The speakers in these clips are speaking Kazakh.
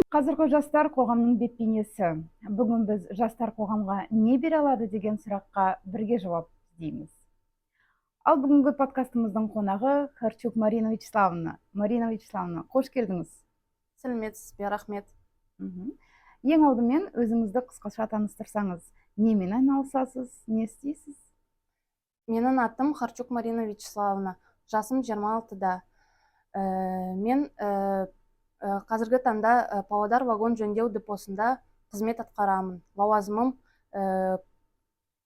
Қазіргі жастар – қоғамның бет бейнесі. Бүгін біз жастар қоғамға не бере алады деген сұраққа бірге жауап іздейміз. Ал бүгінгі подкастымыздың қонағы – Харчук Марина Вячеславовна. Марина Вячеславовна, қош келдіңіз! Сәлеметсіз бе, рахмет! Ең алдымен өзіңізді қысқаша таныстырсаңыз: немен айналысасыз, не істейсіз? Менің атым Харчук Марина Вячеславовна, жасым 26-да. Мен қазіргі таңда Павлодар вагон жөндеу депосында қызмет атқарамын. Лауазымым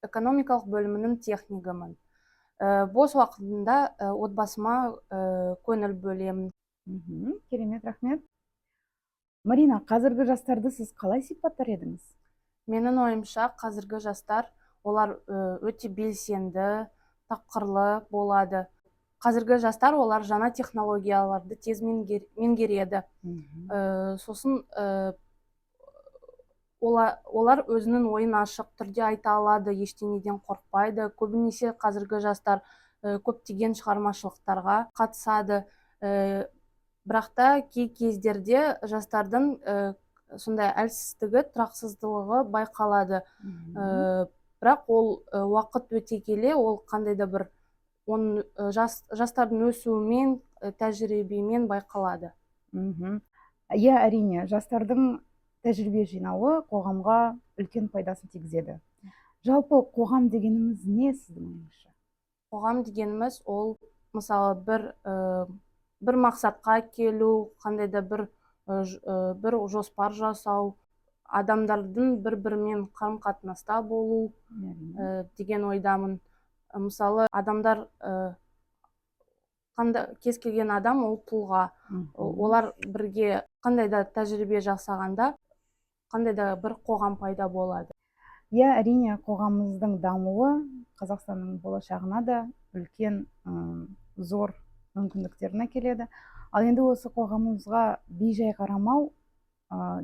экономикалық бөлімінің технигімін. Бос уақытында отбасыма көңіл бөлемін. Керемет, рахмет! Марина, қазіргі жастарды сіз қалай сипаттар едіңіз? Менің ойымша, қазіргі жастар олар өте белсенді, тапқырлы болады. Қазіргі жастар олар жаңа технологияларды тез меңгереді. Сосын олар өзінің ойын ашық түрде айта алады, ештеңеден қорықпайды. Көбінесе қазіргі жастар көптеген шығармашылықтарға қатысады. Бірақ та кей кездерде жастардың сондай әлсіздігі, тұрақсыздығы байқалады. Бірақ ол уақыт өте келе ол қандай да бір оның жастардың өсуімен, тәжірибемен байқалады. Иә, әрине, жастардың тәжірибе жинауы қоғамға үлкен пайдасын тигізеді. Жалпы, қоғам дегеніміз не, сіздің ойыңызша? Қоғам дегеніміз ол, мысалы, бір мақсатқа келу, қандай да бір жоспар жасау, адамдардың бір бірімен қарым қатынаста болу деген ойдамын. Мысалы, адамдар қандай, кез келген адам ол тұлға. Олар бірге қандай да тәжірибе жасағанда, қандай да бір қоғам пайда болады. Иә, әрине, қоғамымыздың дамуы Қазақстанның болашағына да үлкен, зор мүмкіндіктерін әкеледі. Ал енді осы қоғамымызға бейжай қарамау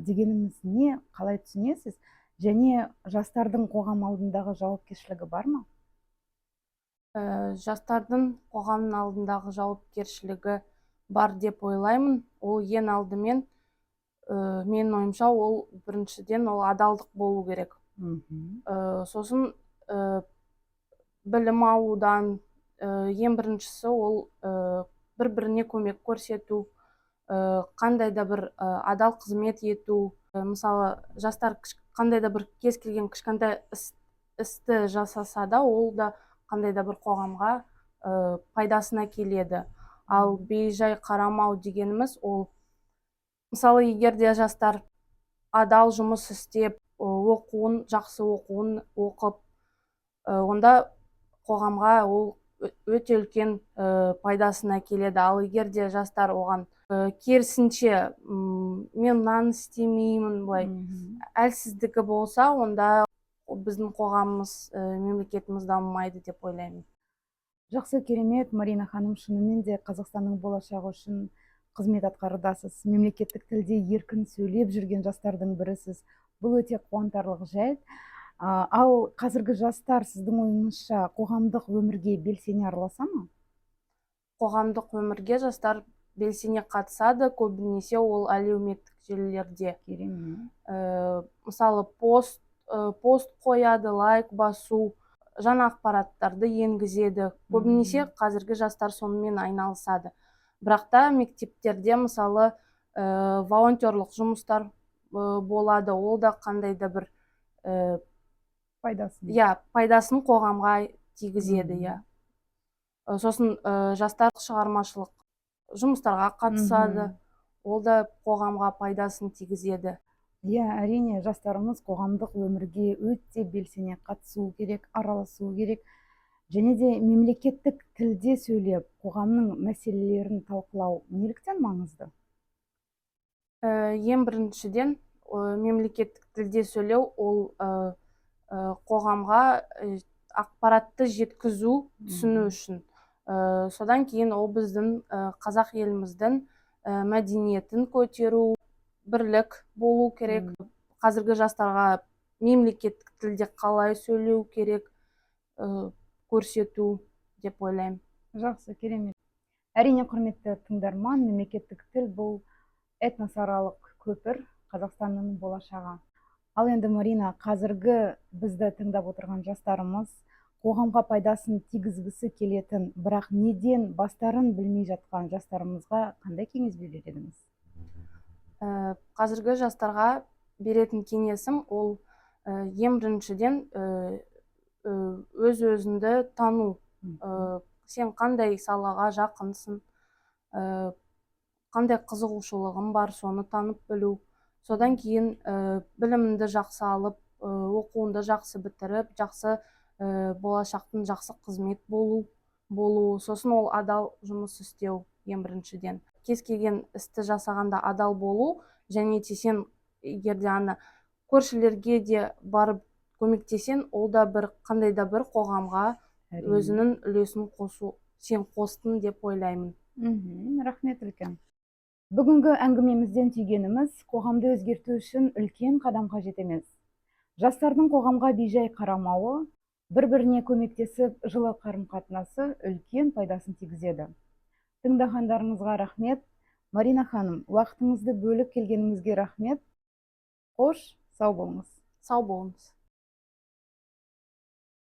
дегеніміз не, қалай түсінесіз? Және жастардың қоғам алдындағы жауапкершілігі бар ма? Жастардың қоғамның алдындағы жауапкершілігі бар деп ойлаймын. Ол ең алдымен, менің ойымша, ол біріншіден ол адалдық болу керек. Сосын білім алудан, ең біріншісі ол бір біріне көмек көрсету, қандай да бір адал қызмет ету. Мысалы, жастар қандай да бір кез келген кішкентай істі жасаса да, ол да қандай да бір қоғамға пайдасына келеді. Ал бейжай қарамау дегеніміз ол, мысалы, егер де жастар адал жұмыс істеп, оқуын, жақсы оқуын оқып, онда қоғамға ол өте үлкен пайдасына келеді. Ал егер де жастар оған керісінше, мен мынаны істемеймін, былай әлсіздігі болса, онда біздің қоғамымыз, мемлекетіміз дамымайды деп ойлаймын. Жақсы, керемет, Марина ханым! Шынымен де Қазақстанның болашағы үшін қызмет атқарудасыз. Мемлекеттік тілде еркін сөйлеп жүрген жастардың бірісіз. Бұл өте қуантарлық жайт. Ал қазіргі жастар, сіздің ойыңызша, қоғамдық өмірге белсене араласа ма? Қоғамдық өмірге жастар белсене қатысады, көбінесе ол әлеуметтік желілерде. Мысалы, пост қояды, лайк басу, жаңа ақпараттарды енгізеді. Көбінесе қазіргі жастар сонымен айналысады. Бірақ та мектептерде, мысалы, волонтерлық жұмыстар болады, ол да қандай да бір пайдасын иә, пайдасын қоғамға тигізеді. Иә. Сосын жастар шығармашылық жұмыстарға қатысады, ол да қоғамға пайдасын тигізеді. Иә, әрине, жастарымыз қоғамдық өмірге өте белсене қатысуы керек, араласуы керек және де мемлекеттік тілде сөйлеп, қоғамның мәселелерін талқылау неліктен маңызды? Ең біріншіден, мемлекеттік тілде сөйлеу ол қоғамға ақпаратты жеткізу, түсіну үшін. Содан кейін ол біздің қазақ еліміздің мәдениетін көтеру, бірлік болу керек. Қазіргі жастарға мемлекеттік тілде қалай сөйлеу керек, көрсету деп ойлаймын. Жақсы, керемет! Әрине, құрметті тыңдарман, мемлекеттік тіл – бұл этносаралық көпір. Қазақстанның болашағы. Ал енді, Марина, қазіргі бізді тыңдап отырған жастарымыз, қоғамға пайдасын тигізгісі келетін, бірақ неден бастарын білмей жатқан жастарымызға қандай кеңес берер едіңіз? Қазіргі жастарға беретін кеңесім ол ең біріншіден, өз өзіңді тану. Сен қандай салаға жақынсың, қандай қызығушылығың бар, соны танып білу. Содан кейін біліміңді жақсы алып, оқуыңды жақсы бітіріп, жақсы болашақтың жақсы қызмет болу. Сосын ол адал жұмыс істеу. Ең біріншіден, кез келген істі жасағанда адал болу және де сен егер де ана көршілерге де барып көмектесең, ол да бір қандай да бір қоғамға өзінің үлесін қосу, сен қостың деп ойлаймын. Рахмет үлкен. Бүгінгі әңгімемізден түйгеніміз: қоғамды өзгерту үшін үлкен қадам қажет емес. Жастардың қоғамға бейжай қарамауы, бір біріне көмектесіп, жылы қарым қатынасы үлкен пайдасын тигізеді. Тыңдағандарыңызға рахмет. Марина ханым, уақытыңызды бөліп келгеніңізге рахмет. Қош, сау болыңыз. Сау болыңыз.